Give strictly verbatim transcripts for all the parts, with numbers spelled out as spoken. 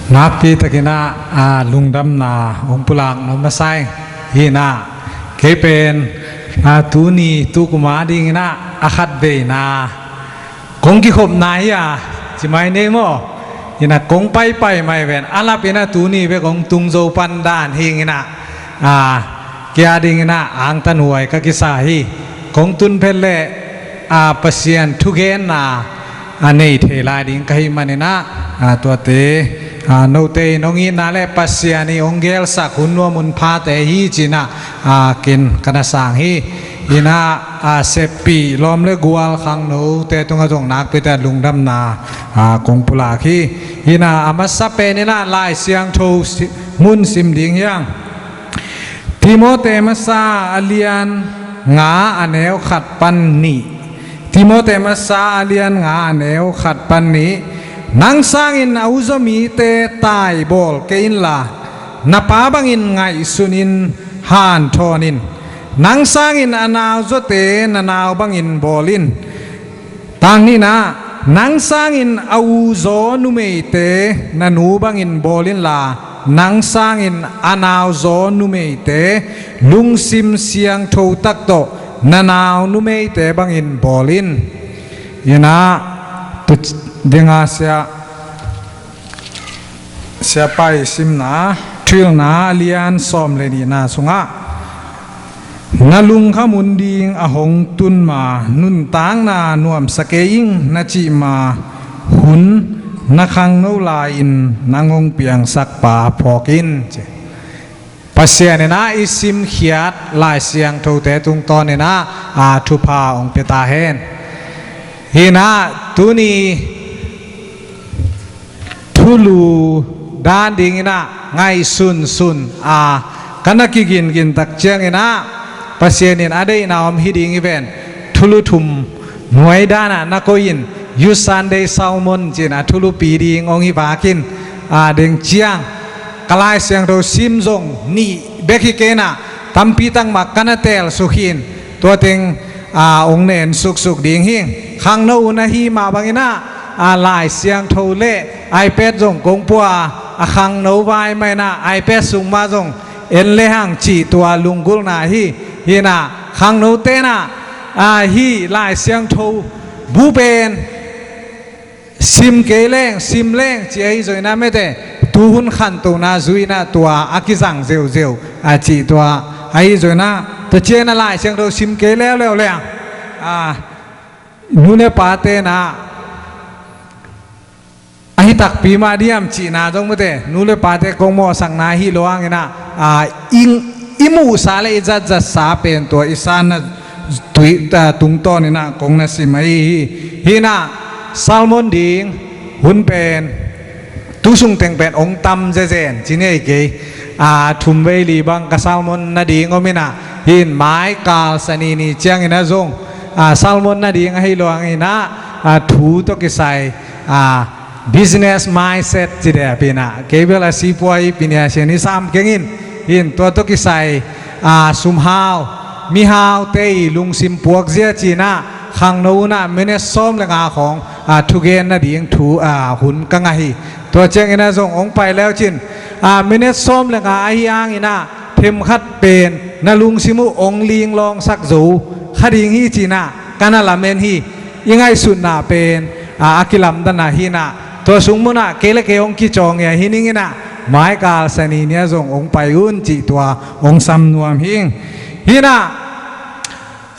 Nakpi takin ah, ah, lungdamna hong pulak nuam masa ing. Hi in ah, kei pen, ah, tuni, tu kum a dingin ah, a khatveina kong kikhopna hi a, ci mai ni maw. Hi in ah, kong paipai mai ven, a lap in ah tuni bek hong tung zo pan dan hi ing in ah, ah, kei a dingin ah angtanhuai ka kisa hi. Kong tun phet leh, ah, Pasian thugenna, ah, nei thei lai ding ka hih manin ah, ah, tuate, ah, note in hong itna leh Pasian in hong gelsak hun nuam hun phate hi ci in ah, ah, ken ka na sang hi. Hi in ah, ah, seppih, lawm leh gual, khangnote tungah zong nakpi takin lungdamna, ah, kong pulak hi. Hi in ah, a masa pen in ah Lai Siangtho si-, mun sim ding hi ing. Timote masa a lian nga a neu khat pan nih. Timote masa a lian nga a neu khat pan nih. Nang sangin a uzaw mite taibawl kei inla, na pa bangin ngaihsun in hanthawn in. Nang sangin a nauzawte na nau bangin bawl in. Tang nihna, nang sangin a uzaw numeite na nu bangin bawl inla, nang sangin a nauzaw numeite lungsim siangtho tak tawh na nau numeite bangin bawl in. Hi in ah, tu dinga sia Siapa i simna, Thuhilhna a lian sawm le nihna sungah, na lungkham hun ding a hong tun ma nuntakna nuamsa kei ing na cih ma hun na khangno lai-in nang hong piangsak pa phawk in, ci. Pasian in ah i simkhiat Lai Siangthote tungtawn in ah, a thupha hong pia ta hen. Hi in ah tuni thulu dan dingin ah ngaihsunsun a ka na kigingin tak ciangin ah, Pasian in a deihna om hi ding hi ven. Thulu thum nuai dan ah na koih in, Youth Sunday Sermon ci in ah thulupi ding hong hi vak in, a ding ciang ka Lai Siangtho sim zong nih bek hi kei in ah, tampi tak mah ka na teel suk hi in, tua teng, a, hong nen suksuk ding hi ing. Khangno hun ahih mah bangin ah, a, Lai Siangtho leh iPad zong kong pua a, a khangno vai mah in ah iPad sung mah zong en le hang cih tua lunggulhna hi. Hi in ah khangnote in ah, a, hih Lai Siangtho bu pen sim kei leng, sim leng ci ahi zongin ah mete, tuhun khantohna zui in ah tua a kizang zeuzeu a cih tua ahi zongin ah, tua ciangin ah Lai Siangtho sim kei leuleu leng, a, nu le pate in ah ahi takpi mah diam cihna zong mete, nu le pate kong mawhsakna hi lo hangin ah, a, i, i muhsa leh i zatzatsa pen tua i sanna tui, a, tungtawn in ah kong na sim ahi hi. Hi in ah sermon ding hun pen tu sung teng pen hong tam zezen ci ni ahi kei. A, thumvei li bang ka sermon nading om in ah, hi in mai kal Sani ni ciangin ah zong, a, sermon nading ahi lo hangin ah, a, thu tawh kisai, a, business mindset ci deh a pi in ah, kei bel a sipuai pi in ah sian i sam keng in, hi in tua tawh kisai, a, sumhau, mihaute i lungsim puakzia ci in ah, khangno hun ah minute sawm le nga khawng, a, thugen nading thu, a, hun ka ngah hi. Tua ciangin ah zong hong pai le uh cin, a, minute sawm le nga ahi hangin ah themkhat pen na lungsim uh hong linglawngsak zo kha ding hi ci in ah ka na lamen hi. I ngaihsutna pen, a, a kilamdanna hi in ah, tua sung munah kei le kei hong kicawng hi a hi ning in ah, mai kal Sani ni ah zong hong pai un cih tua hong sam nuam hi ing. Hi in ah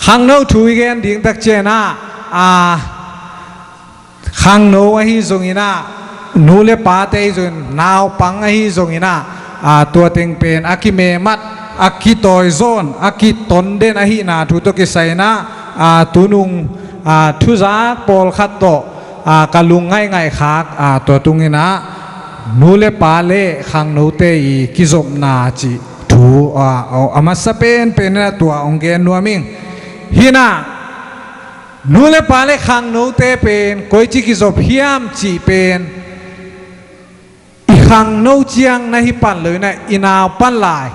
khangno thu i gen ding tak ciangin ah, a, khangno ahi zongin ah, nu le pate ahi zongin, naupang ahi zongin ah, a, tua teng pen a kimemat, a kitawizawn, a kiton den ahihna thu tawh kisai in ah, a, tunung, a, thuzak pawlkhat tawh, a, ka lung ngaihngaih khak, a, tua tungin ah nu le pa le khangnote i kizopna cih thu, a, a, a masa penpen in ah tua hong gen nuam ing. Hi in ah nu le pa le khangnote pen koici kizop hiam cih pen, i khangno ciang na hi pan lo in ah, i nau pan lai,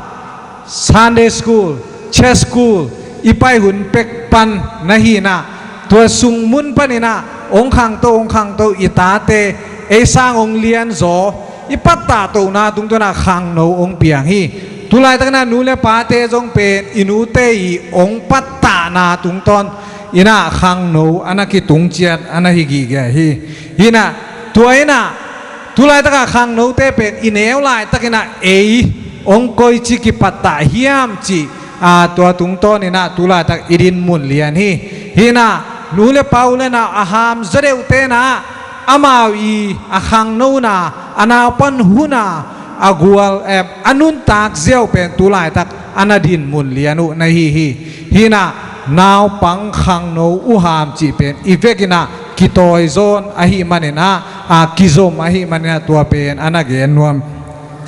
Sunday school, church school i pai hun pek pan na hi in ah, tua sung mun panin ah hong khangto, hong khangto i tate ei sang hong lianzaw, i pattah tohna tungtawnah khangno hong piang hi. Tulaitakinah nu le pate zong pen i nute i hong pattahna tungtawn inah khangno a na kitung ciat a na hi gige hi. Hinah tua inah tulaitakah khangnote pen i neu laitakinah ei hong koici kipattah hiam cih, a, tua tungtawn inah tulaitak i din mun lian hi. Hinah nu le pa u le nau a ham zaw deuh tenah amau i a khangnona, a naupan huna a gual, em, a nuntak ziau pen tulaitak a na din mun lian uh na hi hi. Hinah naupang khangno uh ham cih pen i vekinah kitawizawn ahih maninah, a, kizom ahih maninah tua pen a na gen nuam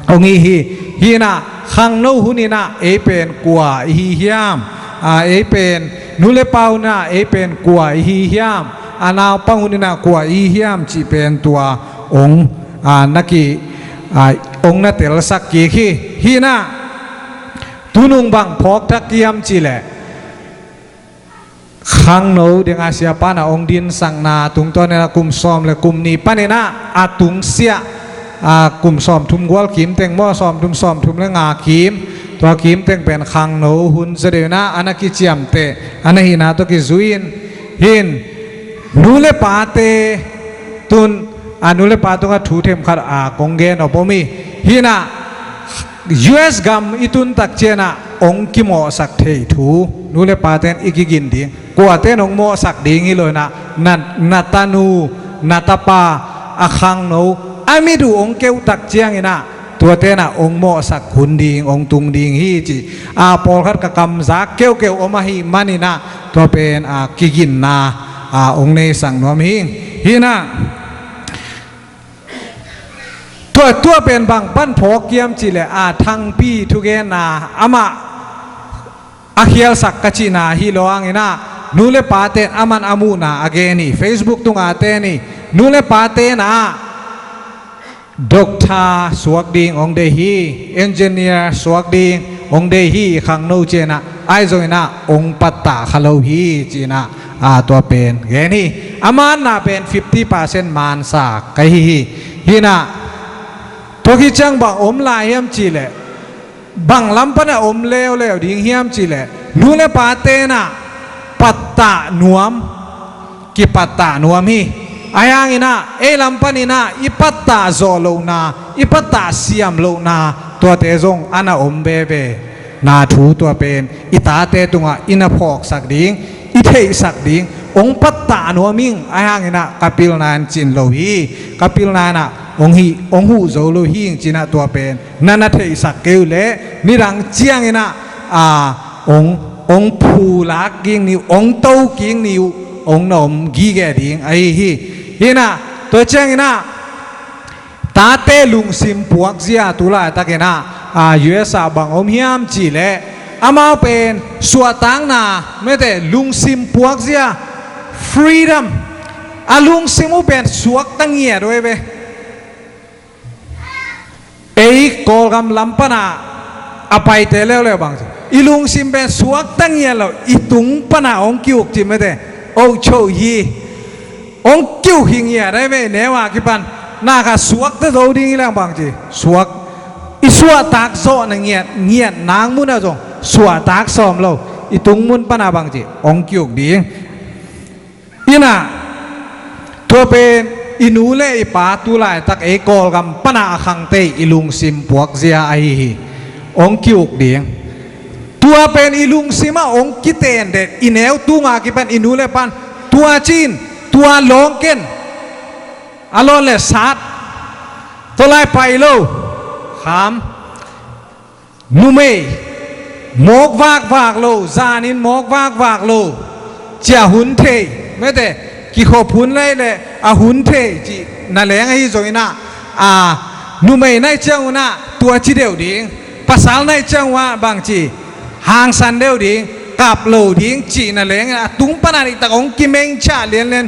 hong hi hi. Hinah khangno huninah ei pen kua i hi hiam, a, ei pen nu le pa huninah ei pen kua i hi hiam, a, naupang huninah kua i hi hiam cih pen tua hong, a, na ki, a, hong na telsak kik hi. Hinah tunung bang phawk thak hiam cihleh khangno dinga siapa na hong dinsakna tungtawn inah kum sawm le kum nih paninah a tungsiah, a, kum sawm thum gual kim teng maw, sawm thum, sawm thum le nga kim, tua kim teng pen khangno hun zaw deuh inah a na kiciamteh a na hihna tawh kizui in hin nu le pate tun, a, nu le pa tungah thu themkhat, a, kong gen op om hi. Hinah U S gam i tun tak cianah hong kimawhsak thei thu nu le paten i kigin ding, kuaten hong mawhsak ding hi lo inah na, na tanu, na tapa a khangno a mit uh hong keuh tak cianginah tuatenah hong mawhsak hun ding, hong tung ding hi cih, a, pawlkhat ka kamzak keuhkeuh om ahih maninah tua pen, a, kiginna, a, hong neisak nuam hi. Hinah tua, tua pen bang pan phawk hiam cihleh, a, Thangpi thugenna amah a khialsak ka cihna hi lo hanginah nu le paten aman a muhna a gen hi. Facebook tungah a ten hi. Nu le patenah doctor suak ding hong deih hi, engineer suak ding hong deih hi, khangno cianah ahi zonginah hong pattah kha lo hi cinah, a, tua pen gen hi. A manna pen fifty percent mansak ka hi hi. Hinah tua khit ciang bang om lai hiam cihleh, bang lam panah om leuleu ding hiam cihleh nu le patenah pattah nuam, kipattah nuam hi. Ahi hanginah ei lam paninah i pattah zawh lohna, i pattah siam lohna tuate zong a na om veve na thu tua pen i tate tungah i na phawksak ding, i theihsak ding, hong pattah nuam ing. Ahi hanginah ka pilna in cin lo hi. Ka pilna inah hong hi, hong huh zo lo hi ing cinah tua pen na na theihsak kei uh leh nidang cianginah, a, hong, hong phulak ging ni uh, hong to ging ni uh, hong na om gige ding ahi hi. Hinah tua cianginah tate lungsim puakzia tulaitakinah, a, U S ah bang om hiam cihleh amau pen suahtakna mete lungsim puakzia, freedom, a lungsim uh pen suakta ngiat uh ei ve. Ei Kawlgam lam pana a paite leuleu bang ci, i lungsim pen suakta ngiat lo, i tung pana hong ki-uk ci mete. Oh, cho hi. Hong ki-uk hi ngiat ei ve, neu a kipan. Na kha suakta zo ding hi leng bang ci, suak, i suahtak zawhna ngiat, ngiat nang munah zong suahtak sawm lo, i tung mun pana bang ci hong ki-uk ding. Inah tua pen i nu le i pa tulaitak ei Kawlgam pana a khangte i lungsim puakzia ahi hi. Hong ki-uk ding. Tua pen i lungsim ah hong kitenden, i neu tunga kipan i nu le pan tua cin, tua lawng ken, a lawt le sat, tua lai pai lo, kham. Numei mawk vakvak lo, zanin mawk vakvak lo, cia hun thei mete, kikhop hun lai le a hun thei cih na leng ahi zonginah, a, numei nai ciang unah tua ci deuh ding, pasal nai ciang unah bang ci, hangsan deuh ding, kap lo ding cih na leng a tung pana diktak hong kimengchah lianlian.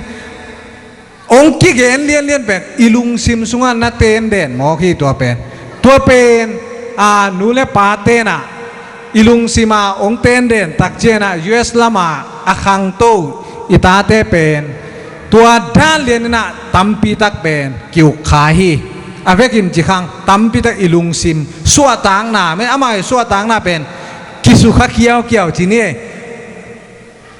Hong kigen lianlian pen i lungsim sungah na tenden mawk hi tua pen. Tua pen, a, nu le pa tenah i lungsim ah hong tenden takcianah U S lamah a khangto i tate pen tua dan lianinah tampitak pen ki-uk kha hi. A vekin ci khang tampitak i lungsim suahtakna, me amau i suahtakna pen kisukha kiaukiau ci ni.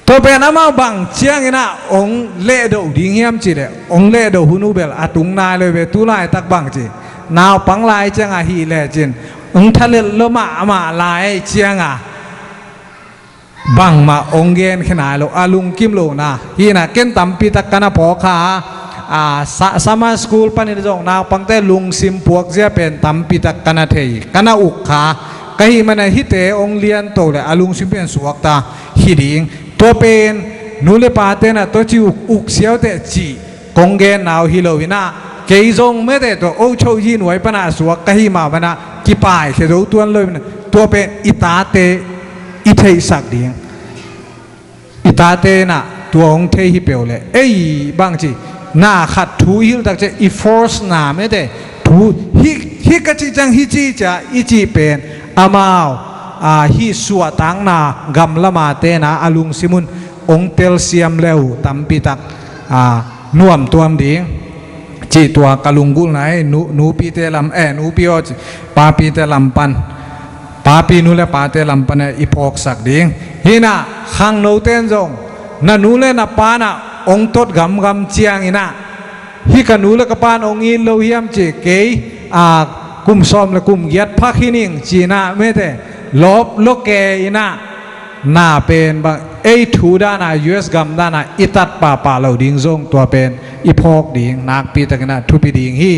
Tua pen amau bang ciangin ah hong lehdoh ding hiam cih leh, hong lehdoh hun uh bel a tung nai lo ve. Tu laitak bang ci, naupang lai ciang ahih lecin hong thalet lo mahmah lai ciang a bangmah hong genkhia nai lo, a lungkim lohna hi in ah. Ken tampitak ka na phawk kha a, sa-, summer school panin zong naupangte lungsim puakzia pen tampitak ka na thei, ka na uk kha. Ka hih manin ah hihte hong lianto leh a lungsim pen suakta hi ding. Tua pen nu le pate in ah tua ci uk, uk siaute cih kong genna uh hi lo in ah, kei zong mete tua ochoh yi nuai pan a suak ka hih mah manin ah kipaikhia zo tuan lo in ah, tua pen i tate i theihsak ding. I tate in ah tua hong thei hi peuh leh, ei bang ci, na khat thu i hilh tak ciang i force na mete, thu hih, hih ka cih ciang hih ci cia i cih pen amau a hih suahtakna gamla mate in ah a lungsim un hong telsiam le uh tampitak a nuamtuam ding. Cih tua ka lunggulhna hi. Nu, nupite lam, eh, nupi aw ci, papite lam pan, papi nu le pate lam pan i phawksak ding. Hi in ah khangnote in zong na nu le na pa in ah hong tot gamgam ciangin ah, hih ka nu le ka pa in hong it lo hiam ci, kei a kum sawm le kum giat phak hi ning ci in ah mete lawp lo kei in ah, na pen bang ei thu dan a, U S gam dan a i tat pahpah loh ding zong tua pen i phawk ding, nakpi takin ah thupi ding hi.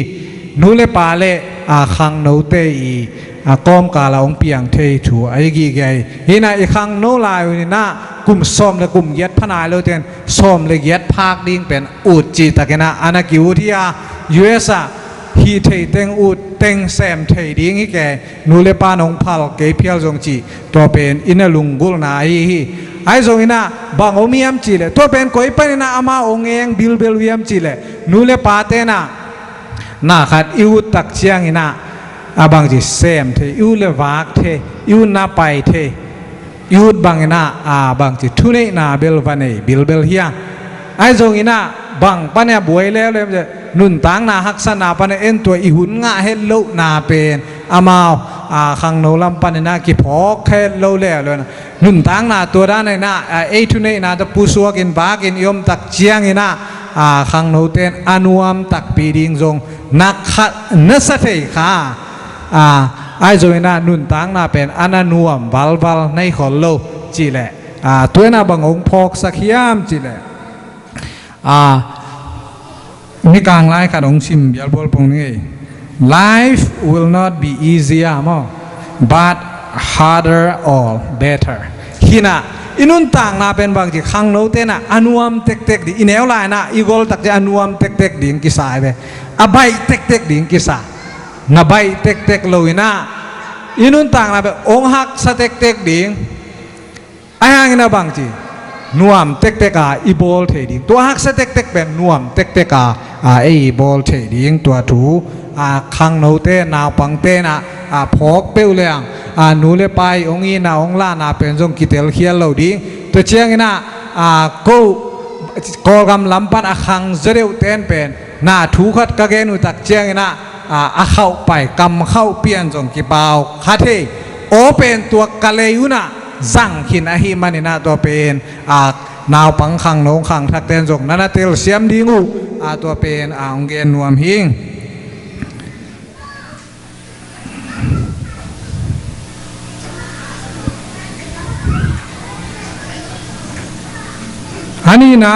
Nu le pa le a khangnote i a kawmkal a hong piang thei thu ahi gige hi. Hi in ah i khangno lai un in ah kum sawm le kum giat pha nai lote in sawm le giat phak ding pen ut cih takin ah a na ki-ut hi a, U S ah hih thei teng, ut teng sem thei ding hi kei, nu le pa in hong phal kei phial zong cih tua pen i na lunggulhna ahi hi. Ahi zongin ah bang om hiam cih leh, tua pen koi panin ah amau hong eng bilbel uh hiam cih leh, nu le pate in ah na khat i ut tak ciangin ah a bang ci, sem thei, i ut le vak thei, i ut na pai thei, i ut bangin ah a bang ci, thuneihna bel va nei bilbel hi a. Ahi zongin ah bang pan a buai leuleu, nuntakna haksatna pan a en tua i hun ngah het lohna pen amau a khangno lam panin ah kiphawk het lo leuleu in ah, nuntakna tua dan in ah a ei thuneihna tawh pusuakin vakin i om tak ciangin ah a khangnote in a nuam takpi ding zong na khat na sa thei kha. A, ahi zongin ah nuntakna pen a na nuam valval na hi khol lo cih leh, a, tua in ah bang hong phawksak hiam cih leh, a, Mikang lai khat hong sim bialbual pong ning ei. Life will not be easier, maw, but harder or better. Hi in ah i nuntakna pen bang ci, khangnote in ah a nuam tektek ding, i neu lai in ah i gol tak ciang a nuam tektek ding kisa hi ve. A baih tektek ding kisa. Na baih tektek lo in ah i nuntakna pen hong haksa tektek ding. Ahi hangin ah bang ci, nuam tektek a i bawl thei ding. Tua haksa tektek pen nuam tektek a, a, ei i bawl thei ding. Tua thu, a, khangnote, naupangte in ah, a, phawk peuh leng, a, nu le pa i hong itna hong lahna pen zong kitelkhial lo ding. Tua ciangin ah, a, ko Kawlgam lam pan a khang zaw deuhte in pen na thu khat ka gen uh tak ciangin ah, a, a khauh pai, kam khauh pian zong kipau kha thei. Aw pen tua ka lei un ah zang khin ahih manin ah tua pen, a, naupang khangno khangthakte in zong na na telsiam ding uh, a, tua pen, a, hong gen nuam hing. A nihna,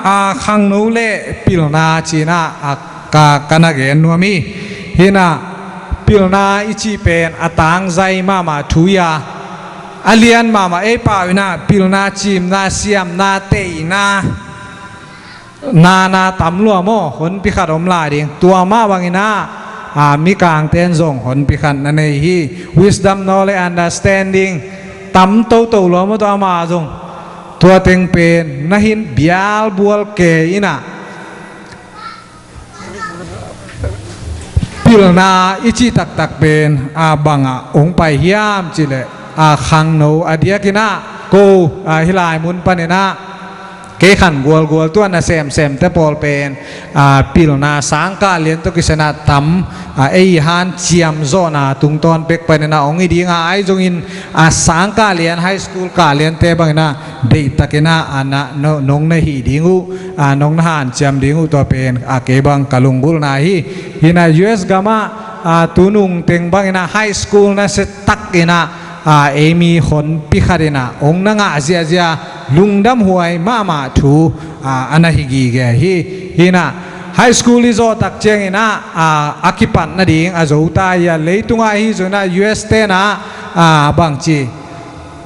a, khangno le pilna ci in ah, a, ka, ka na gen nuam hi. Hi in ah pilna i cih pen a tangzai mahmah thu hi a, a lian mahmah. Ei pau in ah pilna, cimna, siamna, teihna, na, na tam lua maw, honpi khat om lai ding. Tua mah bangin ah, a, Mikangte in zong honpi khat na nei hi. Wisdom, knowledge, understanding tam toto lua maw, tua mah zong. Tua teng pen na hin bialbual kei in ah, pilna i cih taktak pen, a, bang ah hong pai hiam cih leh, a, khangno a diakin ah ko, a, hih lai mun panin ah Kei khan gualgual tua na semsemte pawl pen, a, pilna sangkah lian tawh kisai inah tam, a, ei hanciam zawhna tungtawn pek panin ah hong hi ding a, ahi zongin, a, sangkah lian, high school kah liante bangin ah deihtakin ah, a, na, no, nong na hih ding uh, a, nong na hanciam ding uh, tua pen, a, kei bang ka lunggulhna hi. Hi inah U S gamah, a, tunung teng bangin ah high school nasia takin ah, a, ei mi honpi khat in ah hong na ngah ziahziah, lungdamhuai mahmah thu, a, a na hi gige hi. Hi inah high school i zawh tak ciangin ah, a, a kipat nading a zo ta hi a, leitungah ahi zongin ah U S te in ah, a, bangci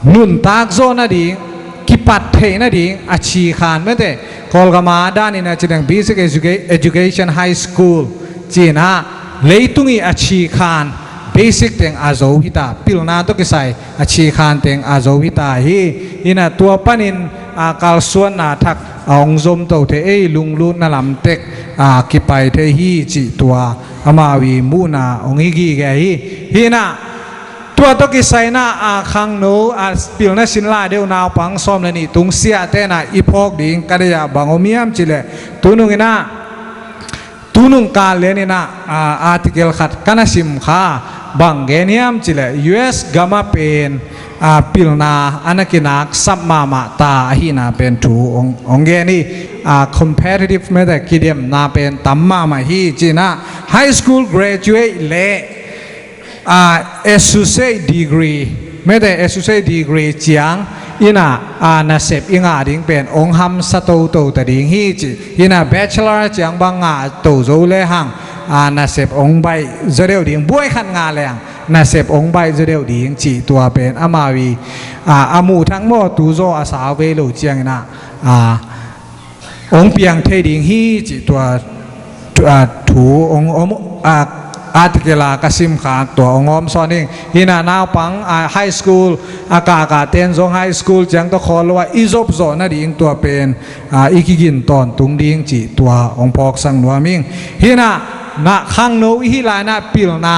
nuntak zawh nading, kipat theih nading a chikhan mete, Kawlgam a danin ah ci leng basic educa-, education high school ci-in ah leitung i a chikhan basic teng a zo hi ta, pilna tawh kisai a chikhan teng a zo hi ta hi. Hi inah tua panin, a, kalsuanna thak a hong zom to thei, ei lunglutna lam tek, a, kipai thei hi cih tua amau i muhna hong hi gige hi. Hi inah tua tawh kisai inah, a, khangno, a, pilna sin lai deuh naupang sawm le nih tung siahte in ah i phawk ding ka deih ah bang om hiam cih leh, tunung in ah, tunung kah lian in ah, a, article khat ka na sim kha, bang gen hiam cih leh U S gamah pen, a, pilna a na kinaksap mahmah ta ahihna pen thu hong, hong gen hi. A, competitive mete kidemna pen tam mahmah hi ci-in ah high school graduate le, a, associate degree, mete associate degree ciang in ah, a, nasep i ngah ding pen hong hamsa toto ta ding hi ci. Hi inah bachelor ciang bang ngah to zo le hang, a, nasep hong baih zaw deuh ding, buai khat ngah le hang nasep hong baih zaw deuh ding cih tua pen amau i, a, a muh thak maw, tu zaw a sau vei lo ciangin ah, a, hong piang thei ding hi cih tua, tu-, a, thu hong om, a, article a ka simkhak tua hong om sawn ing. Hi inah naupang, a, high school a kahkahte in zong high school ciang tawh khawl lo a i zop zawh nading tua pen, a, i kigin tawntung ding cih tua hong phawksak nuam ing. Hi inah na khangno i hih lai inah pilna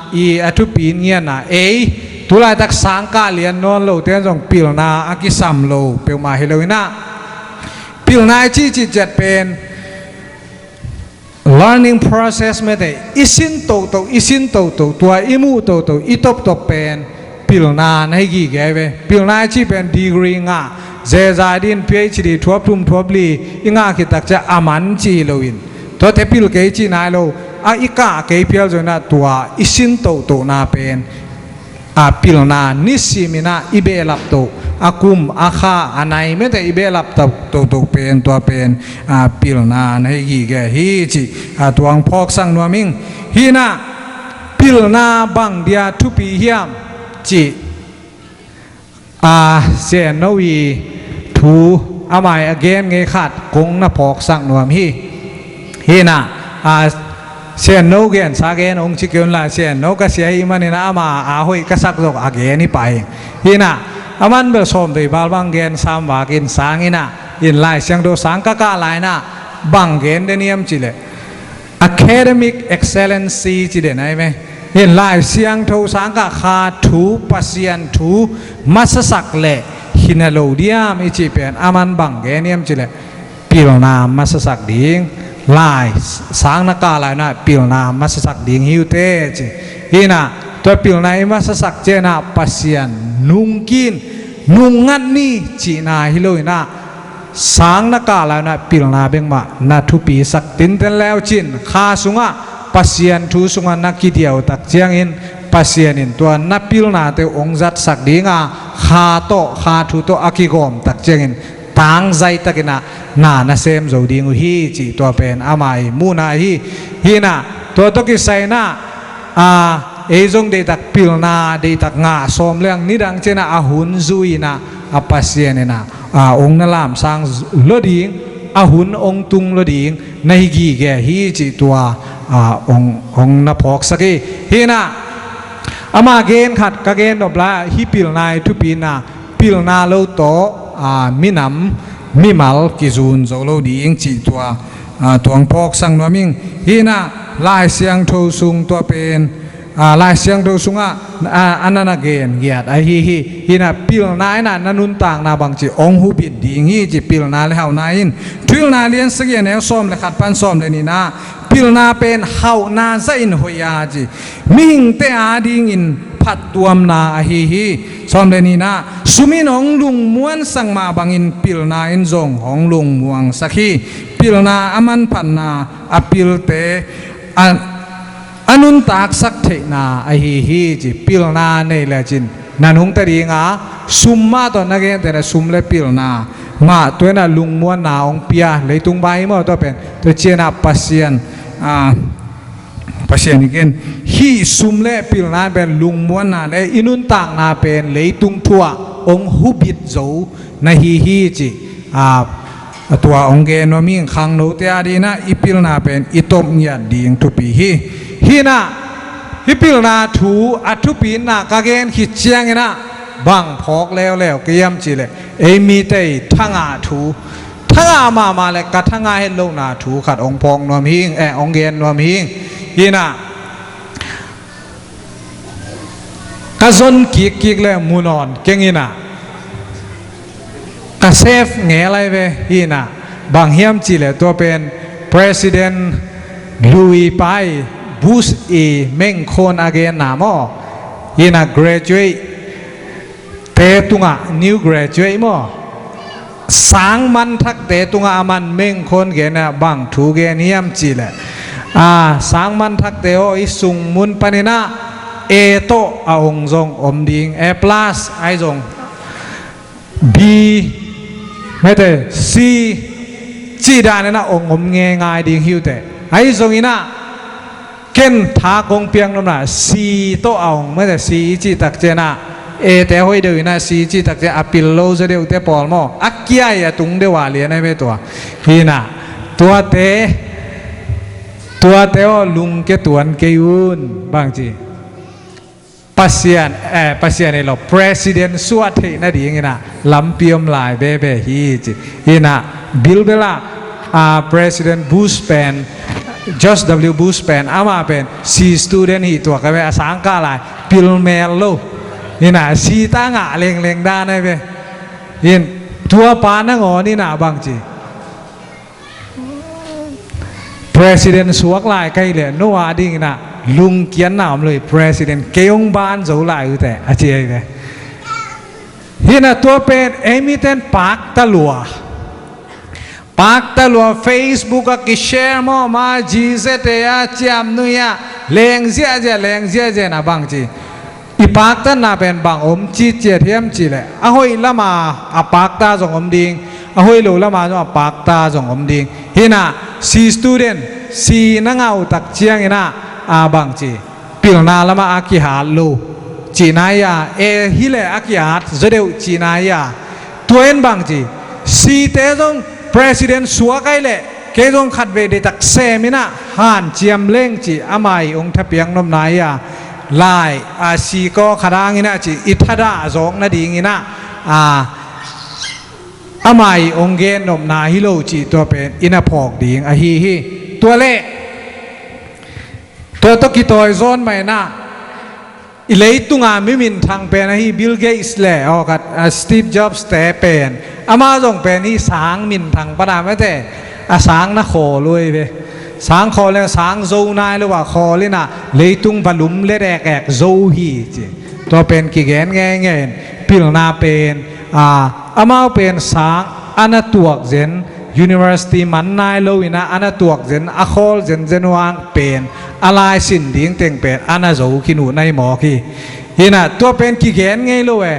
i a thupi ngian a, ei tulaitak sangkah lian nawn lote in zong pilna a kisam lo peuhmah hi lo in ah, pilna i cihcih ciat pen learning process mete, i sin toto, i sin toto, tua i muh toto, i toptop pen pilna na hi gige ve. Pilna i cih pen degree ngah, zezai din P H D thuap thum thuap li i ngah khit tak ciang a man ci hi lo in, tuate pil kei cih nai lo, a, i kah kei phial zong in ah tua i sin totohna pen, a, pilna nisim in ah i behlap to, a kum, a kha, a nai mete i behlap to, to, to pen, tua pen, a, pilna na hi gige hi cih, a, tua hong phawksak nuam ing. Hi inah pilna bang dia thupi hiam cih, a, Sia No i thu amah i a gen ngei khat kong na phawksak nuam hi. Hi inah, a, Sia No gensa gen hong ci kei un la, Sia No ka sia hi manin ah ama a hoih ka sak zong a gen hi pah hi. Hi inah aman bel sawmvei val bang gen sam vak in sang in ah, in Lai Siangtho sang ka kah lai in ah bang gen den hiam cih leh academic excellency ci den ahi ve. In Lai Siangtho sang kah kha thu, Pasian thu masasak leh hi na lo diam i cih pen aman bang gen hiam cih leh pilna masasak ding, lai sang na kah lai na pilna masasak ding hi uh teh ci. Hi inah tua pilna i masasak ciangin ah Pasian nungkin, nungngat ni cihna hi lo in ah, sang na kah lai na pilna bek mah na thupisak tinten leu cin, kha sungah Pasian thu sungah na kidiau tak ciangin Pasian in tua na pilnate hong zatsak ding a, kha tawh, kha thu tawh a kigawm tak ciangin tangzai takin ah na na sem zo ding uh hi cih tua pen ama i muhna hi. Hi inah tua tawh kisai in ah, a, ei zong deihtak pilna, deihtak ngah sawm leng nidang ciangin ah a hun zui in ah, a, Pasian in ah, a, hong na lamsang lua ding, a hun hong tung lua ding na hi gige hi cih tua, a, hong, hong na phawksak hi. Hi inah ama gen khat ka gen nop lai ah hih pilna i thupi in ah, pilna lo tawh, a, minam, mimal kizun zo lo ding cih tua, a, tua hong phawksak nuam ing. Hi inah Lai Siangtho sung tua pen, Lai Siangtho sungah a na na gen giat ahi hi. Hi inah pilna inah na nuntakna bangci hong hubit ding hi ci. Pilna le hauhna in Thuhilhna lian sagih a neu sawm le khat pan sawm le nihna, pilna pen hauhna zahin hoih a ci. Mihingte adingin phattuamna ahi hi. Sawm le nihna, sum in hong lungmuansak mah bangin pilna in zong hong lungmuangsak hi. Pilna a manphatna a pilte a a nuntaksak theihna ahi hi ci. Pilna nei lecin na nungta dinga sum mah tawh na gente na sum le pilna mah tua inah lungmuanna hong pia leitung vai hi maw? Tua pen tua cianah Pasian, Pasian i gen hih sum le pilna pen lungmuanna le i nuntakna pen leitung thu-ah hong hubit zo na hi hi ci. A tua hong gen nuam hi. Khangnote adinah i pilna pen i tawp ngiat ding thupi hi. Hi inah hih pilna thu a thupina ka gen khit cianginah bang phawk leuleu ka hiam cihleh ei mite i thangah thu, thangah mahmah le ka thangah hetlohna thu khat hong phawk nuam hi. Eh, hong gen nuam hi. Hi inah ka zon kikkik le munawn keng inah ka save ngel lai ve. Hi inah bang hiam cihleh tua pen President Louis Pai Bush i mengkhawn a genna maw? Hi inah graduate te tungah, new graduate maw, sang manthakte tungah a man mengkhawn genah bang thu gen hiam cihleh, a, sang manthakte aw, i sung mun paninah A tawh a ong zong om ding, A plus ahi zong, B, mete C cih daninah ong om ngeingai ding hi uh teh. Ahi zonginah ken tha kong piak nopna C tawh a ong, mete C i cih takcianah, A te a hoih deuh inah C i cih takcian a pil lo zaw deuhte pawl maw, a kiai a tung deuh a lian ahi ve tua. Hi inah tuate, tuate aw, lungke tuan kei un, bangci. Pasian, eh, Pasian ei lo, President suah theih nadinginah lampi om lai bebe hi ci. Hi inah bilbel ah, ah, President Bush pen, George W Bush pen, amah pen C student hi tuak a ve, a sangkah lai pilmel lo. Hi inah C ta ngah lengleng dan a ve. Hi in tua pa nangawn inah bangci, President suak lai ka hih leh no adinginah lungkiatna om lo hi. President kei hong ban zo lai uh teh, a ci ahi ve. Hi inah tua pen ei miten pakta lua, pakta lua, Facebook ah kishare mawhmawh, G Z A ah, ciamnuih ah, leng ziahziah, leng ziahziah inah bangci, i paktatna pen bang om citciat hiam cihleh, a hoih lama a pakta zong om ding, a hoih lo lama zong a pakta zong om ding. Hi inah C student, C na ngah uh takcianginah, a, bangci, pilna lamah a kihat lo cihna hi a, A hileh a kihat zaw deuh cihna hi a. Tua in bangci, C te zong President suak ahih leh kei zong khatvei deihtak seminah hanciam leng cih ama ii hong thapiak nopna hi a, lai a, C kawkhat hanginah cih i thadah zawk nadinginah, a, ama ii hong gen nopna hi lo cih tua pen i na phawk ding ahi hi. Tua leh tua tawh kitawi zawn mah inah i leitunga mi minthang pen ahi Bill Gates le, aw, khat, a, Steve Jobs te pen, amau zong pen hih sang minthang pana mete, a sang na khawl uh hi ve. Sang khawl le sang zo nai lo a khawl inah leitung va lum let ekek zo uh hi ci. Tua pen kigen ngeingei in pilna pen, a, amau pen sang a na tuak zen, university man nai lo inah a na tuak zen, a khawl zenzen uh hang pen a lai sin ding teng pen a na zo khin uh na hi mawk hi. Hi inah tua pen kigen ngei lo e.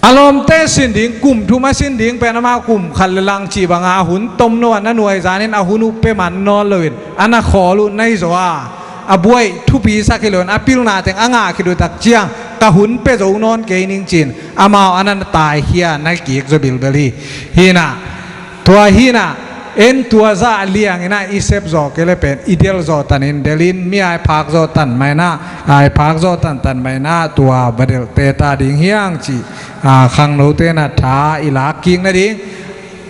A lawmte sin ding, kum thum a sin ding pen amau kum khat le lang cih banga a hun tom no a na nuai zanin a hun uh pia man nawn loin a na khawl uh na hi zaw a, a buaih thupi sak hi loin a pilna teng a ngah khit uh takciang ka hun pia zo nawn kei ning ci-in amau a na taikhia na kik zaw bilbel hi. Hi inah tua hi inah en tua zah lianginah i sep zawh kei le pen i delh zawh tanin delhin mi ai phak zawh tan mah inah, ai phak zawh tantan mah inah tua va delhte ta ding hi hang cih, a, khangnote na tha i lak kik nading.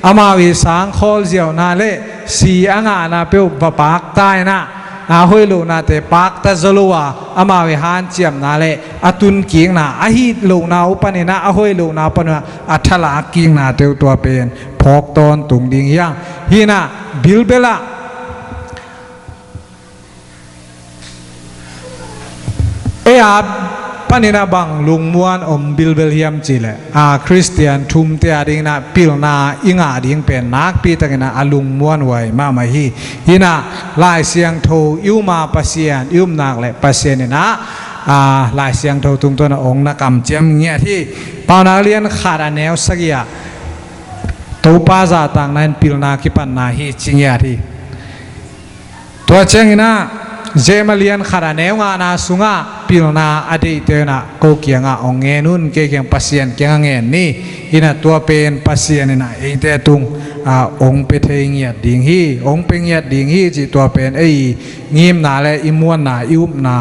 Amau i sang khawl ziauhna le si a ngahna peuh va pakta inah a hoih lohnate pakta zaw lo a, amau i hanciamna le a tunkikna, a hih lohna uh panin ah a hoih lohna uh panin ah a thalak kiknate uh tua pen phawk tawntung ding hi hang. Hi in ah bilbel ah ei a panin ah bang lungmuan om bilbel hiam cih leh, a Khristian thumte a dingin ah pilna i ngah ding pen nakpi takin ah a lungmuanhuai mahmah hi. Hi in ah Lai Siangtho i um a Pasian i um nak leh Pasian in ah, a, Lai Siangtho tungtawn ah hong na kamciam ngiat hi. Paunak lian khat a neu sagih ah Topa zahtakna in pilna kipatna hi ci ngiat hi. Tua ciangin ah James a lian khat a neu ngana sungah pilna a deihte in ah ko kiangah hong ngen un, kei kiang Pasian kiangah ngen ni. Hi in ah tua pen Pasian in ah eite tung, a, hong pia thei ngiat ding hi, hong pia ngiat ding hi cih tua pen ei ngimna le i muanna i upna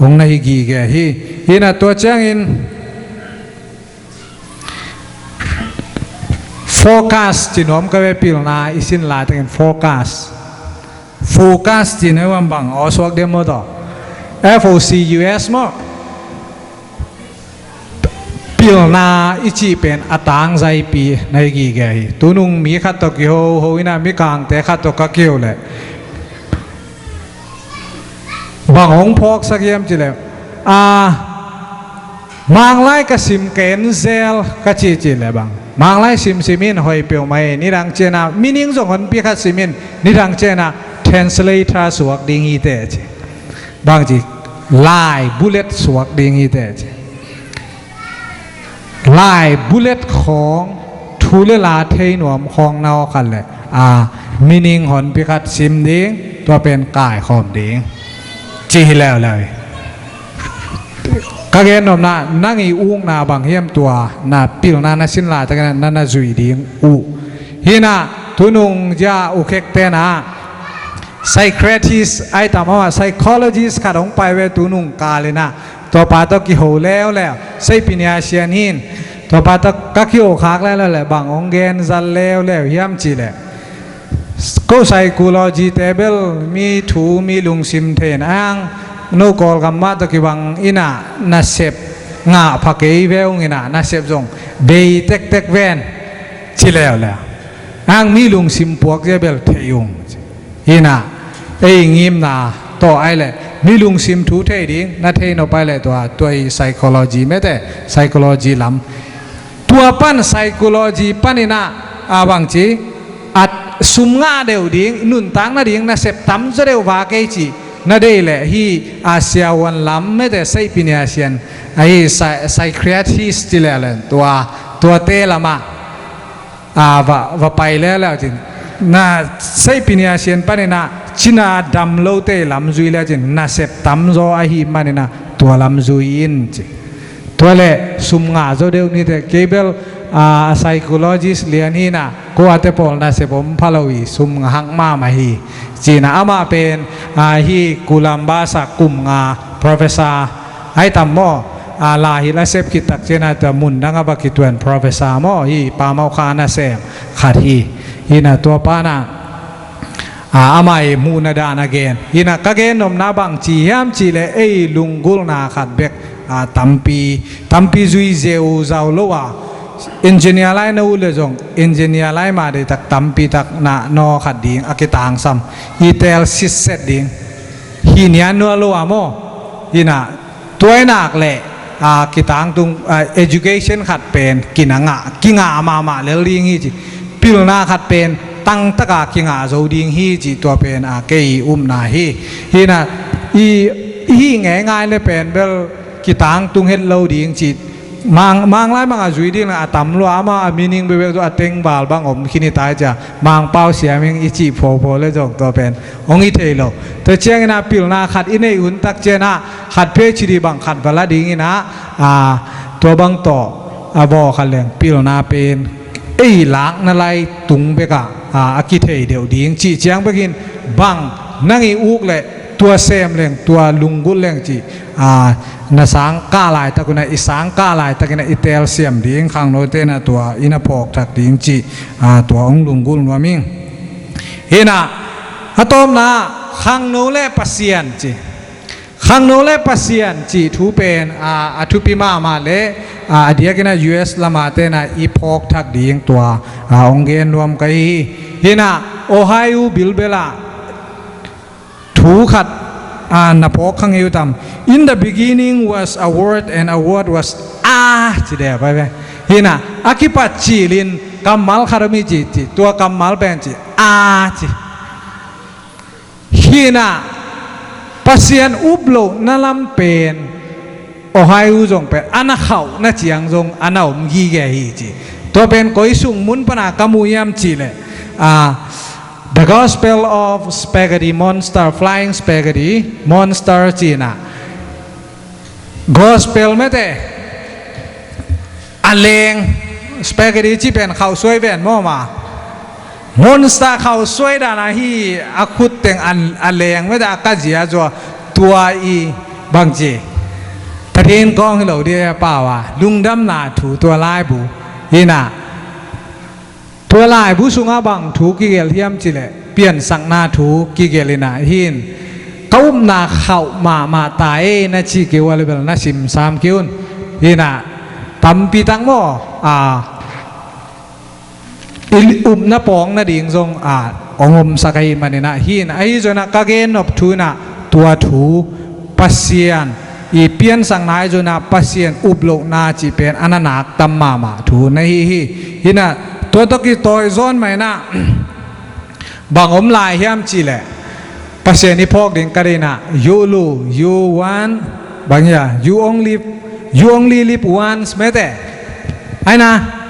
hong na hi gige hi. Hi in ah tua ciangin focus ci nuam ka ve, pilna i sin laitakin focus. Focus ci na i uam bang aw suak diam maw tawh? F O C U S maw? Pilna i cih pen a tangzaipi na hi gige hi. Tunung mi khat tawh kihoho in ah mikangte khat tawh ka kiho leh bang hong phawksak hiam cih leh, a, Manglai ka sim ken zel ka cih cih leh bang, Manglai simsim in hoih peuhmah hi, nidang ciangin ah meaning zong honpi khat sim in, nidang ciangin ah translator suak ding hi teh ci. Bang ci, lai bullet suak ding hi teh ci. Lai bullet khawng, thu le la thei nuam khawng na aw khat leh, a, meaning honpi khat sim ding, tua pen kaikhawm ding ci hi leuleu hi. Ka gen nopna, nang i ukna bang hiam tua na pilna na sin laitakin ah na na zui ding uh. Hi in ah tunung zia ukhekte in ah psychiatrist ai tam, amah psychologist khat hong pai ve tunung kal in ah, tua pa tawh kiho leuleu, Seipiniasian hi in, tua pa tawh ka kiho khak leuleu leh bang hong gen zal leuleu hiam cih leh, ko psychology te bel mi thu mi lungsim thei in ah, no Kawlgam mah tawh kibang in ah nasep ngah pha kei ve ung in ah, nasep zong bei tektek ven ci leuleu. Ang mi lungsim puak zia bel thei ung. Hi in ah ei ngimna tawh ai leh mi lungsim thu thei ding na thei nop ai leh tua, tua i psychology mete, psychology lam. Tua pan psychology panin ah, a, bang ci, a, sum ngah deuh ding, nuntak nading nasep tam zaw deuh va kei cih na deih leh hi, a, siavuan lam mete, Seipiniasian, a, hi psy-, psychiatrist ci leuleu tua, tuate lamah, a, va, va pai leuleu cin. Na Seipiniasian panin ah cina dam lote lam zui le cin, nasep tam zaw ahih manin ah tua lam zui in ci. Tua leh sum ngah zaw deuh ni teh, kei bel, a, psychologist lian hi in ah, ko ate pawl nasep om pha lo hi, sum ngah hak mahmah hi. Ci in ah amah pen, a, hi Columbus ah kum nga professor ai tam maw, a, la hilh a sep khit tak ciangin ah tua mundang ah va kituan professor maw, hi Pamau kha nasem khat hi. Hi in ah tua pa in ah, a, amah i muhna dan a gen. Hi in ah ka gen nopna bang ci hiam cih leh ei lunggulhna khat bek, a, tampi, tampi zui zeuzau lo a, engineer lai na ut leh zong engineer lai mah deihtak tampi tak na naw khat ding a kitangsam, i teel sitset ding. Hi nian nual lo a maw. Hi in ah tua i nak leh, a, kitangtung, a, education khat pen kinga ngah, kingah mahmah lel ding hi ci. Pilna khat pen tangtaka kingah zo ding hi ci, tua pen, a, kei upna hi. Hi in ah i, i hih ngeingai leh pen bel kitangtung het lo ding ci. Mang, Manglai bang a zui ding leh a tam lua, amah a meaning bekbek zaw a tengval bang om khin hi ta hi cia. Mangpau siam ing i cih phopho leh zong tua pen hong hi thei lo. Tua ciangin ah pilna khat i neih hun tak ciangin ah khat PhD bang khat va la dingin ah, a, tua bang tawh a bawl khat leng pilna pen ei lakna lai tung bekah, a, a kithei deuh ding cih ciang bekin bang nang i uk leh tua sem leng, tua lunggulh leng cih, a, na sangkah laitak un ah, i sangkah laitakin ah i teelsiam ding khangnote in ah tua i na phawkthak ding cih, a, tua hong lunggulh nuam ing. Hi in ah, a tawpna Khangno le Pasian ci. Khangno le Pasian cih thu pen a, a thupi mahmah le a, a diakin a U S lamah tena i phawk thak ding tua a, hong gen nuam ka hi hi. Hinah Ohio bilbel ah thu khat a, na phawk kha ngei uh tam. In the beginning was a word, and a word was a ci deh pai ve. Hinah a kipat cilin kammal khat om hi ci, ci, tua kammal pen ci a ci. Hinah Pasian up lohna lam pen Ohio zong pen a na khauhna ciang zong a na om gige hi ci. Tua pen koi sung mun pana ka mu hiam cih leh a, The Gospel of Spaghetti Monster, Flying Spaghetti Monster cihna. Gospel mete a leng, spaghetti cih pen khauhsuai ven maw ma. Monster khauhsuai dan ahi a khut teng a, a leng mete a ka zia zua tua i bangci. Pathian kawng hi lo dih a pau a lungdamna thu tua laibu. Hinah tua laibu sungah bang thu kigelh hiam cih leh piansakna thu kigelh inah hin ka upna khauh mahmah ta ei na cih kei uh a leh bel na simsam kei un. Hinah tampi tak maw a, i upna pawng nading zong a, hong omsak ahih maninah hin ahi zonah ka gen nop thu inah tua thu Pasian i piansakna ahi zonah Pasian up lohna cih pen a na nak tam mahmah thu na hi hi. Hinah tua tawh kitawi zawn mah inah bang om lai hiam cih leh Pasian i phawk ding ka dei inah, you lu, you want, bang hia, you only, you only live once mete. Aina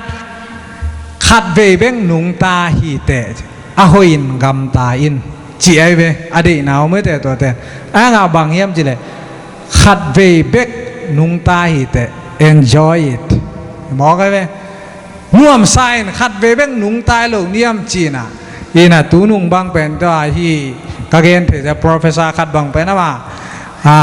khat vei bek nungta hiteh a hoihin gamta in cih ahi ve, a deihna om mete tuate. A ngah bang hiam cih leh khat vei bek nungta hiteh, enjoy it. Mawk ahi ve. Nuamsa in khat vei bek nungta i lo niam cihna. Hinah tunung bang pen tua hi ka gen thei cia professor khat bang pen amah a,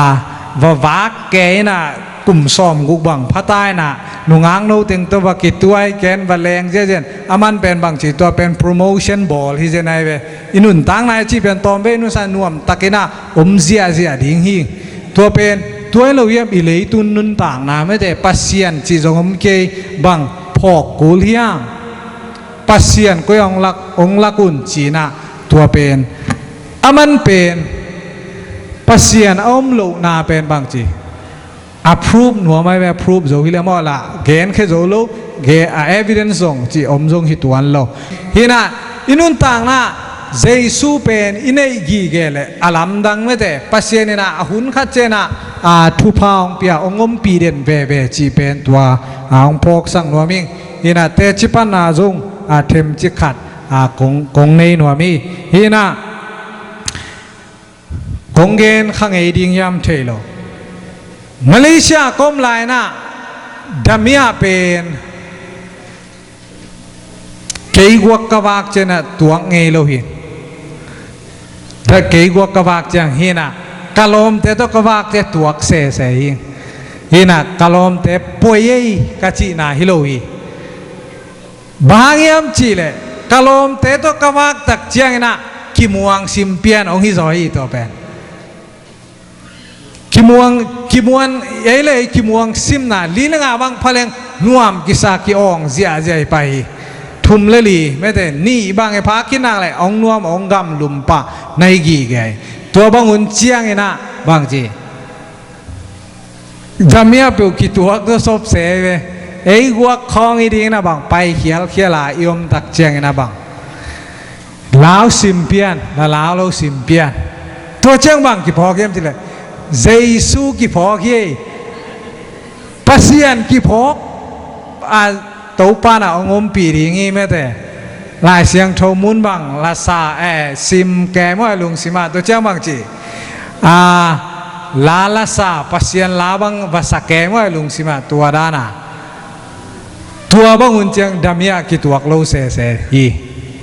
va vak ke inah kum sawm guk bang phata inah nungak no teng tawh va kituai ken va leng ziazian a man pen bangci tua pen promotion bawl hi zen ahi ve. I nuntakna i cih pen tawm ve i nunsa nuamtak inah om ziahziah ding hi. Tua pen tua hi lo hiam i leitun nuntakna mete Pasian cih zong om kei bang phawk kul hiam? Pasian koi hong lak, hong lak un cinah tua pen a man pen Pasian a om lohna pen bangci a proof nuam ahi ve, a proof zo hi le maw lah genkhia zo lo, ge a evidence zong ci om zong hi tuan lo. Hinah i nuntakna Jesu pen i neih gige le a lamdang mete Pasian inah a hun khat cianah a thupha hong pia hong ompih den veve cih pen tua a hong phawksak nuam ing. Hinah teci panna zong a themci khat a kong, kong nei nuam hi. Hinah kong gen kha ngei ding hiam thei lo. Malaysia kom lainah damia pen kei guak ka vak cianah tuak ngei lo hi. Kei guak ka vak ciang hinah ka lawmte tawh ka vak ciang tuak sese hi. Hinah ka lawmte poi ei ka cihna hi lo hi. Bang hang hiam cihleh ka lawmte tawh ka vak tak cianginah kimuang simpian hong hi zaw hi tua pen. Kimuang, kimuan ei le ei kimuang simna li le nga bang phaleng nuam kisa ki-awng ziahziah hi pai hi. Thum le li mete nih bang e pha kinak le hong nuam hong gam lum pah na hi gige hi. Tua bang hun cianginah bangci damia peuh kituak tua sop se ve. Ei guak khawng i dingin a bang pai khialkhial a i om tak ciangin a bang lau simpian, la lau lo simpian. Tua ciang bang kiphawk hiam cileh Jesu kiphawk hi. Pasian kiphawk a Topa na hong ompih ding hi mete. Lai Siangtho mun bang lasa eh sim kem uh a lungsim ah tua ciang bang ci a la lasa Pasian la bang vasa kem uh a lungsim ah tua dana. Tua bang hun ciang damia kituak lo sese hi.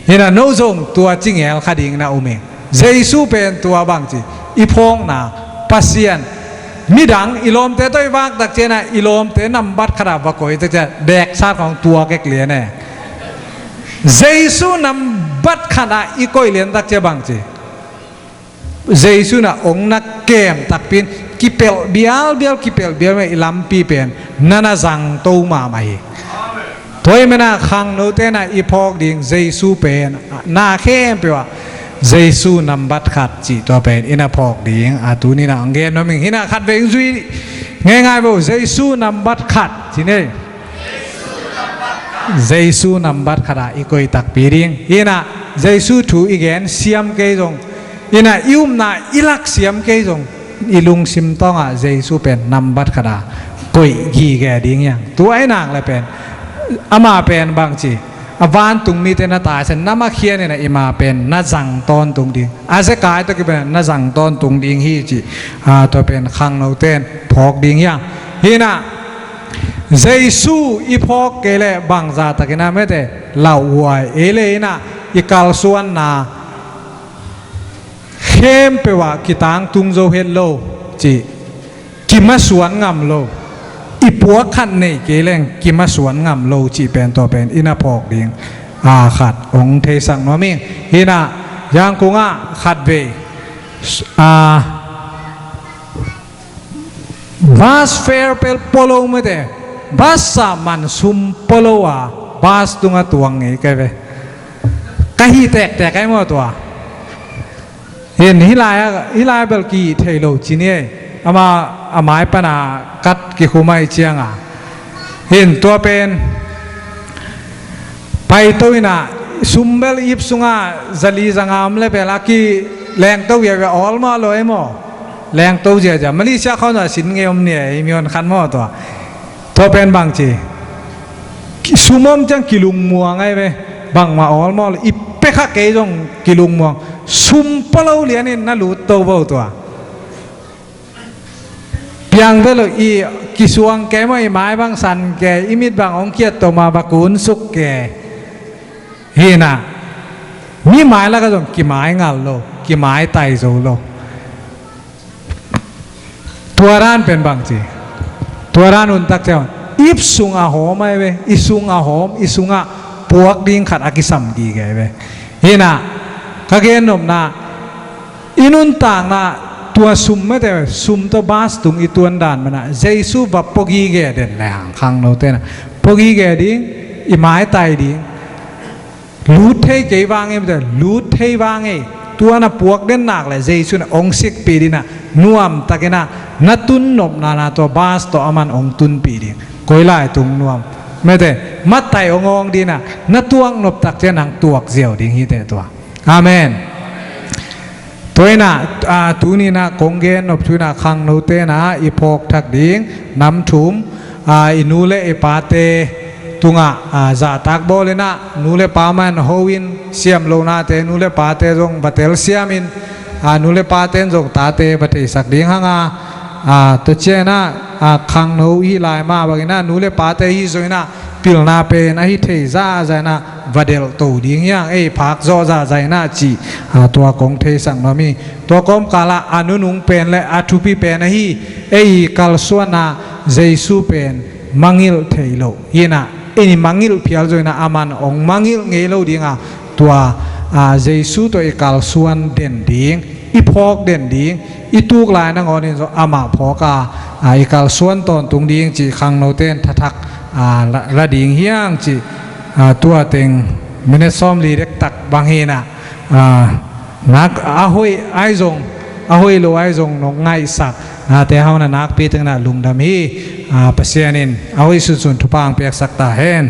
Hina no zong tua cingel kha ding na um hi. Jesu pen tua bangci i phawkna Pasian midang i lawmte tawh i vaktak cianah i lawmte nambat khatah va koitak ciah deksat khawng tua kek lian e. Jesu nambat khatah i koih liantak ciah bangci Jesu in ah hong na kem takpi in kipelh bialbial, kipelh bialbial mah i lampi pen na na zangto mahmah hi. Tua ahih manin ah khangnote in ah i phawk ding Jesu pen na khempeuh ah Jesu nambat khat cih tua pen i na phawk ding. A tuni in ah hong gen nuam ing. Hi in ah khatvei hong zui ngeingai vo. Jesu nambat khat ci ni. Jesu nambat khat ah i koih takpi ding. Hi in ah Jesu thu i gen siam kei zong, hi in ah i upna i lak siam kei zong, i lungsim tawngah Jesu pen nambat khat ah koih gige ding hi hang. Tua ahih nak leh pen, amah pen bangci, a vantung mite na taisan, na makhian in ah i ma pen na zang tawntung ding. A zekai tawh kipan na zang tawntung ding hi cih, a, tua pen khangnote in phawk ding hi hang. Hi in ah Jesu i phawk kei leh bangzah takin ah mete lauhuai ei leh, hi in ah i kalsuanna khempeuh ah kitangtung zo het lo cih, kimasuan ngam lo, i puak khat nei kei leng kimasuan ngam lo cih pen tua pen i na phawk ding, a, khat hong theisak nuam ing. Hi in ah Yangon ah khatvei, a, bus fare pel pua lo mete, bus ah man sum pua lo a, bus tungah tuang ngei ka hi ve. Ka hih tektek ai maw tua. Hi in, hih lai, hih lai bel kihih thei lo ci ni ei. Amah a mai pan a kat kikhum ahih ciangin. Hi in tua pen paito in ah sum bel ip sungah zali zanga om leh bel a kilengto viavia awl mah lo ei maw. Lengto ziazia. Malaysia khawng ah sin ngei om ni ei, mi hon khan maw tua. Tua pen bangci, sum om ciang kilungmuang ai ve. Bangmah awl maw lo, i pia kha kei zong kilungmuang. Sum pua lo lian in na lut to vo tua. Piang ve lo, i kisuang kei maw, i mai bang san kei, i mit bang hong kiat to mah, va kunsuk kei. Hi in ah mi mai lakah zong kimai ngal lo, kimai tai zo lo. Tua dan pen bangci, tua dan un tak ciang ip sungah hawm ai ve, i sungah hawm, i sungah puak ding khat a kisam gige ai ve. Hi in ah ka gen nopna, i nuntakna, tua sum mete, sum tawh bus tung i tuan dan manin ah Jesu va pua gige den lehang khangnote in ah pua gige ding, i maitai ding. Lut thei kei vang ei mete, lut thei vang ei. Tua na puak den nak leh Jesu in ah hong sikpih ding in ah, nuamtak in ah na tun nopna na tua bus tawh aman hong tunpih ding. Koi lai tung nuam mete, matai hong awng ding in ah na tuak noptak ciang nang tuak ziau ding hi teh tua. Amen. Tua in ah, a, tuni in ah kong gen nop thu in ah khangnote in ah i phawk thak ding nam thum, a, i nu le i pate tungah, a, zahtak bawl in ah nu le pa man ho in, siam lonate nu le pate zong va telsiam in, a, nu le pate in zong tate va theisak ding hang a, a, tua ciang in ah, a, khangno i hih lai mah bangin ah nu le pate hi zong in ah pilna pen ahi thei zahzah in ah va delhto ding hi hang, ei phak zawh zahzah in ah cih, a, tua kong theisak nuam hi. Tua kawmkal ah a nunung pen le a thupi pen ahi ei kalsuanna Jesu pen mangngilh thei lo hi in ah, ei mangngilh phial zo in ah aman hong mangngilh ngei lo ding a, tua, a, Jesu tawh i kalsuan den ding, i phawk den ding, i tuk lai nangawn in zong amah phawk a, a, i kalsuan tawntung ding cih khangnote in thathak, a, la, la ding hi hang cih, a, tua teng minute sawmli dektak bang hi in ah, a, nak a hoih ai zong, a hoih lo ai zong nong ngaihsak nate hau in ah nakpi tak in ah lungdam hi. A, Pasian in a hoih sunsun thupha hong piaksak ta hen.